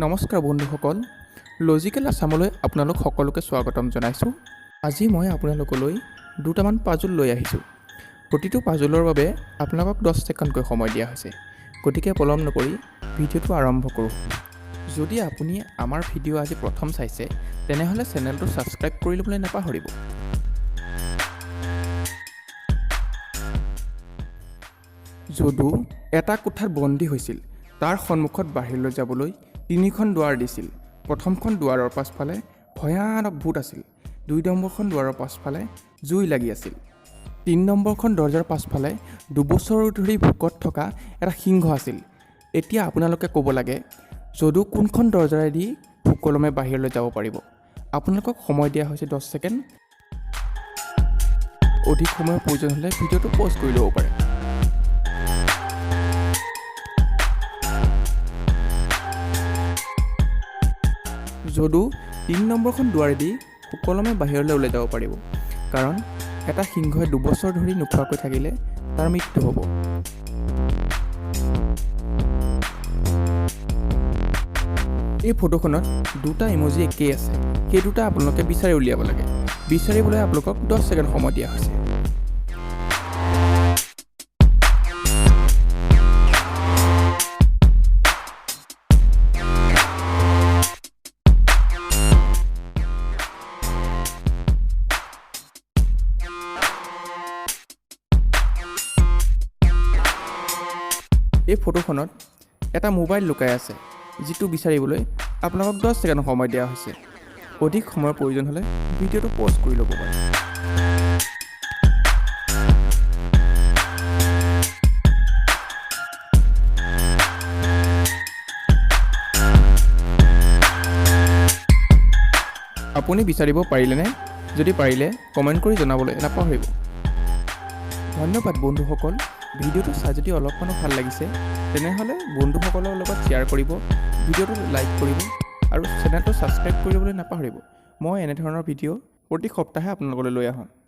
নমস্কাৰ বন্ধুসকল, লজিকেল আছামলৈ আপোনালোক সকলোকে স্বাগতম জনাইছোঁ। আজি মই আপোনালোকলৈ দুটামান পাজোল লৈ আহিছোঁ। প্ৰতিটো পাজোলৰ বাবে আপোনালোকক 10 ছেকেণ্ডকৈ সময় দিয়া হৈছে। গতিকে পলম নকৰি ভিডিঅ'টো আৰম্ভ কৰোঁ। যদি আপুনি আমাৰ ভিডিঅ' আজি প্ৰথম চাইছে, তেনেহ'লে চেনেলটো ছাবস্ক্ৰাইব কৰি ল'বলৈ নাপাহৰিব। যদু এটা কোঠাত বন্দী হৈছিল। তাৰ সন্মুখত বাহিৰলৈ যাবলৈ তিনিখন দুৱাৰ দিছিল। প্ৰথমখন দুৱাৰৰ পাছফালে ভয়ানক ভূত আছিল। 2 নম্বৰখন দুৱাৰৰ পাছফালে জুই লাগি আছিল। 3 নম্বৰখন দৰ্জাৰ পাছফালে 2 বছৰ ধৰি ভোকত থকা এটা সিংহ আছিল। এতিয়া আপোনালোকে ক'ব লাগে, যদু কোনখন দৰ্জাৰেদি সুকলমে বাহিৰলৈ যাব পাৰিব? আপোনালোকক সময় দিয়া হৈছে 10 ছেকেণ্ড। অধিক সময়ৰ প্ৰয়োজন হ'লে ভিডিঅ'টো প'জ কৰি ল'ব পাৰে। যদু 3 নম্বৰখন দুৱাৰেদি সুকলমে বাহিৰলৈ ওলাই যাব পাৰিব, কাৰণ এটা সিংহই 2 বছৰ ধৰি নোখোৱাকৈ থাকিলে তাৰ মৃত্যু হ'ব। এই ফটোখনত দুটা ইম'জি একেই আছে। সেই দুটা আপোনালোকে বিচাৰি উলিয়াব লাগে। বিচাৰিবলৈ আপোনালোকক 10 ছেকেণ্ড সময় দিয়া হৈছে। এই ফটোখনত এটা মোবাইল লুকাই আছে, যিটো বিচাৰিবলৈ আপোনালোকক 10 ছেকেণ্ড সময় দিয়া হৈছে। অধিক সময়ৰ প্ৰয়োজন হ'লে ভিডিঅ'টো প'জ কৰি ল'ব পাৰে। আপুনি বিচাৰিব পাৰিলেনে? যদি পাৰিলে, কমেণ্ট কৰি জনাবলৈ নাপাহৰিব। ধন্যবাদ বন্ধুসকল। ভিডিঅ'টো চাই যদি অলপমানো ভাল লাগিছে, তেনেহ'লে বন্ধুসকলৰ লগত শ্বেয়াৰ কৰিব, ভিডিঅ'টো লাইক কৰিব আৰু চেনেলটো ছাবস্ক্ৰাইব কৰিবলৈ নাপাহৰিব। মই এনেধৰণৰ ভিডিঅ' প্ৰতি সপ্তাহে আপোনালোকলৈ লৈ আহোঁ।